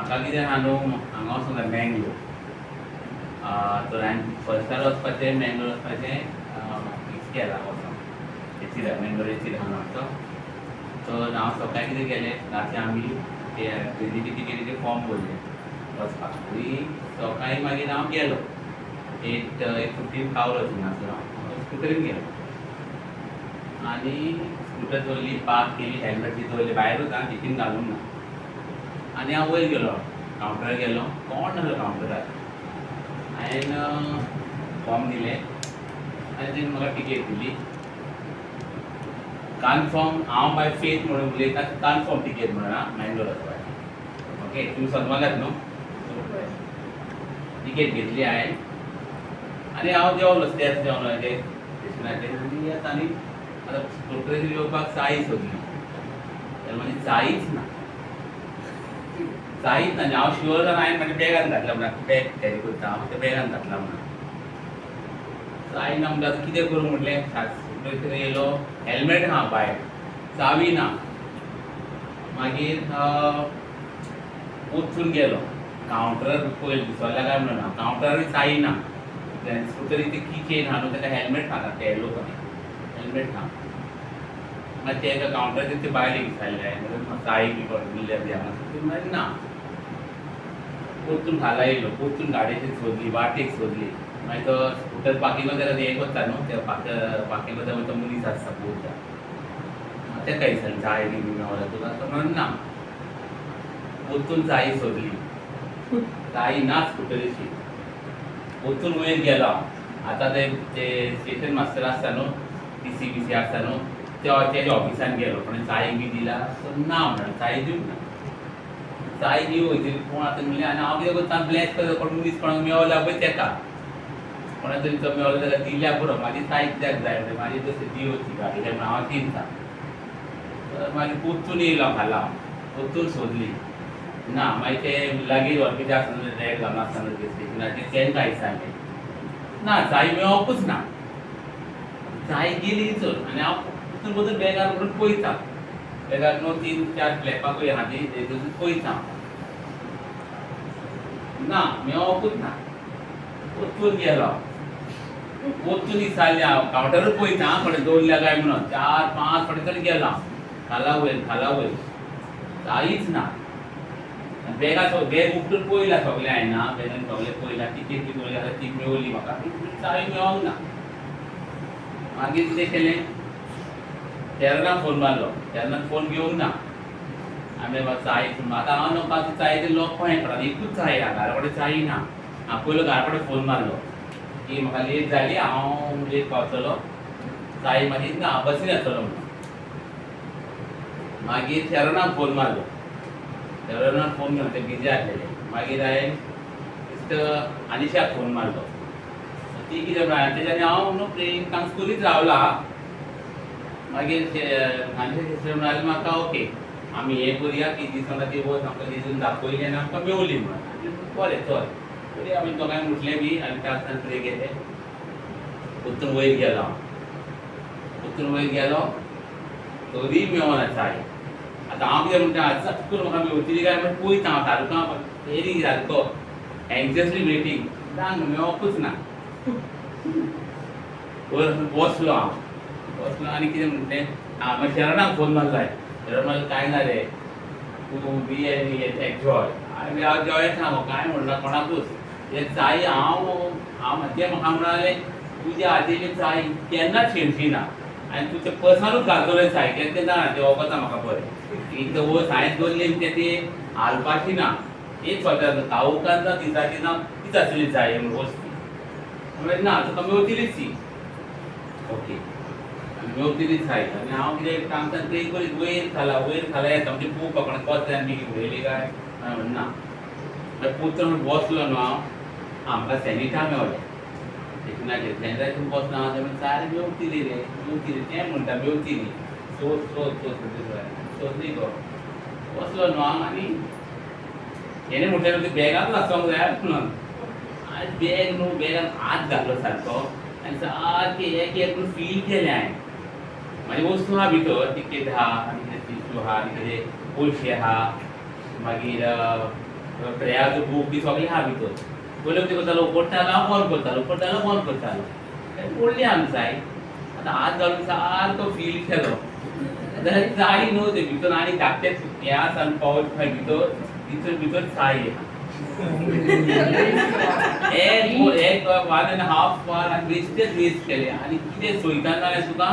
म्हाका कितें आहा न्हू, हांगा वचूंक जाय मँगलोर. तर हांवें फर्स्टार वचपाचें, मँगलोर वचपाचें फिक्स केलां. वचोन एसीर, मँगलोर एसीर आहा आमचो. तर हांव सकाळीं कितें केलें, राती आमी ते ट्रेनीचे टिकेटीचे फॉर्म भरले वचपाक आनी सकाळीं मागीर हांव गेलो. 8, 8:15 पावलो थिंगासर. हांव स्कुटरीन गेलो आनी स्कुटर दवरली, पार्क केली, हेल्मेट बी दवरलें भायरूच, आं, भितीन घालूंक ना. आनी हांव वयर गेलो, कावंटरार गेलो. कोण नासलो कावंटरार. हांवें फॉर्म दिलें आनी तेणी म्हाका टिकेट दिली कन्फर्म. हांव बाय फेथ म्हणून उलयता, कन्फर्म टिकेट म्हणून आं, मँगलोर वचपाची. ओके, तुमी समजल्यात न्हू? टिकेट घेतली हांवें आनी हांव देंवलो, स्टेप्स देंवलो ते स्टेशनाचेर आनी येता आनी आतां स्कुटरीचेर येवपाक चावी सोदली जाल्यार म्हाजी चावीच ना, चावीच ना. आनी हांव शुअर जावन हांवें म्हाज्या बॅगान घातला म्हणून, बॅग कॅरी करता हांव, त्या बॅगान घातला म्हणून. चावी ना म्हणटा, आतां कितें करूं म्हटलें. स्कुटरीचेर येयलो, हेल्मेट आहा भायर, चावी ना. मागीर वचून गेलो कावंटरार, पयलें दिसोल्या काय म्हणून. कावंटरारूय चावी ना. स्कुटरी ते की चेन आहा न्हू, ताका हेल्मेट आहा, ते येलो हेल्मेट आहा. मागीर ते एका कावंटराचेर ते बायलेक विचारलें हांवें, चावी बी कोण दिल्या बी हांगा? ती म्हणली ना. परतून खाला येयलो, परतून गाडयेचेर सोदली, वाटेक सोदली. मागीर तो स्कुटर पार्किंग ताका हें करता न्हू, ते पार्किंग करता, मागीर तो मनीस आसता पळोवचा, ताका विचारलें, चावी बी मेवल्या तुका? तो म्हणून ना. परतून चावी सोदली, चावी ना स्कुटरीची. परतून वयर गेलो. आतां ते ते स्टेशन मास्टर आसता न्हू, टीसी बीसी आसता न्हू, ते तेज्या ऑफिसान गेलो. कोणें चावी बी दिला? सो ना म्हणून, चावी दिवंक ना. चावी दिवं वयतली कोण आतां म्हणलें. आनी हांव कितें करता, ब्लॅस करता, कोण मनीस कोणाक मेवला पळय तेका, कोणा तरी तो मेवलो ताका दिल्या पुरो, म्हाजी चावी कित्याक जाय म्हणलें. म्हाजी तशी दिवची गाडी काय म्हणून हांव चिंता. तर मागीर परतून येयलो खाला, परतून सोदली, ना. मागीर ते लागीं व्हरपी ते आसतना, रॅक घालून आसतना ते स्टेशनाचेर, तांकां विचारलें. ना, चावी मेळोकूच ना. चावी गेली चल. आनी हांव परतून परतून बॅगार व्हरून पळयता, बॅगार न्हू तीन चार फ्लॅपाकूय आहा ती, तेतून पळयता, ना, मेळोकूच ना. परतून गेलो, परतून विचारलें. हांव कावंटरूच पळयता आं, कोणें दवरल्या काय म्हणून. चार पांच फावटी तरी गेलो खाला वयर, खाला वयर, कांयच ना. बॅगा, बॅग उगटून पळयला सगळें हांवें ना, बॅगान सगळें पळयला, टिकेट बी पळयली जाल्यार ती मेवली म्हाका, चावी मेळोंक ना. मागीर कितें केलें, तेरनाक फोन मारलो. तेरनाक फोन घेवंक ना. आमी चावी, आतां हांव न्हू पांच चावी लॉक खंय पडटा, एकूच चावी आहा, घरा कडेन चावी ना. हांव पयलो घरा कडेन फोन मारलो की म्हाका लेट जाली, हांव लेट पावतलो, चावी मागीर ना, हांव बसीन येतलो म्हणून. मागीर शेरोनाक फोन मारलो, शेरोनाक फोन केलो, ते बिजी आसलेले. मागीर हांवें बेश्ट आनिशाक फोन मारलो. ती कितें म्हळ्यार तेज्यानी हांव न्हू प्रेयींग कांस्कुरीत रावला. मागीर आनिशा सिस्टर म्हणाली म्हाका, ओके, आमी हें करुया की दिसना ती वच, आमकां तितून दाखयली आनी आमकां मेवली म्हणून. बरें, चल तरी आमी दोगांय म्हटलें बी आनी त्या फुडें गेले. परतून वयर गेलो हांव, परतून वयर गेलो तरी मेवना चावी. आतां हांव कितें म्हणटा, चटकून म्हाका मेवतली काय म्हण पळयता हांव, सारको वेरी सारको एन्शियसली वेटींग. सांग, मेवकूच ना. वयर बसलो हांव, बसलो आनी कितें म्हणलें, आं, मागीर शरणाक फोन मारलो हांवें. शरण मारलो, कांय ना रे, तूं बी एन्जॉय. आनी हांव जॉयत आहा, कांय म्हणना कोणाकूच. ते चावी हांव हांव ते म्हाका म्हणाले, तुज्या हातीची चावी केन्नाच शेणची ना आनी तूं ते पर्सनूच घालतलो चावी केन्ना ते जाणा, ते वखता म्हाका बरें. एकदां वयर हांवें दवरली आनी ते हालपाची ना, एक स्वता काळोखान जावं दिसाची जावं, तीच आसली चावी म्हणून वस्तू. म्हणलें ना, तुका मेवतलीच ती. ओके, आनी मेवतलीच चावी. आनी हांव कितें कामतान प्रे करीत वयर खाला वयर खाला येता, म्हणजे पळोवपाक कोणें कोत्र्यान बी उडयली काय ना. मागीर परतून बसलो न्हू हांव, आं, म्हाका सॅनिटा मेवलें स्टेशनाचेर. सॅनिटाचेर बसलो हांव, तें सारकें मेवतली रे, मेवतली तें म्हणटा, मेवतली, सोद सोद सोद सोदली गो. बसलो न्हू हांव आनी हेणें म्हटलें, ते बॅगांत आसोंक जाय म्हणून. आनी बॅग न्हू, बॅगान हात घातलो सारको आनी सारकें एक एक करून फील केलें हांवें. म्हाजी वस्तू आहा भितर, तिकेट आहा आनी कितें टिश्यू आहा आनी कितें पयशे आहा. मागीर प्रेयाचो बूक बी सगळें आहा भितर. पयलीं कितें करतालो, उगडटालो बंद करतालो, उगडटालो बंद करतालो. ओडली आमी चाय. आतां हात घालून सारको फील केलो जाल्यार चाय न्हू ते भितर आनी धाकटे हें आसा आनी पावच भितर तितून भितर चाय आहा. एक एक 1.5 वर आनी वेस्टेज वेस्ट केले. आनी कितें सोयताना जाल्यार तुका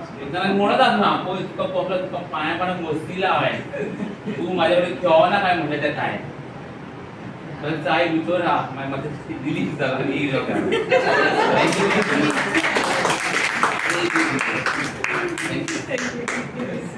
सोयताना म्हणत ना पळय तुका पोपलो तुका पांया पांया मस्तीला हांवें तूं म्हाज्या कडेन खेळना काय म्हणलें तें काय तर चाय भितर आहा. मागीर म्हाका दिली जाता आनी येयलो. Thank you. Thank you.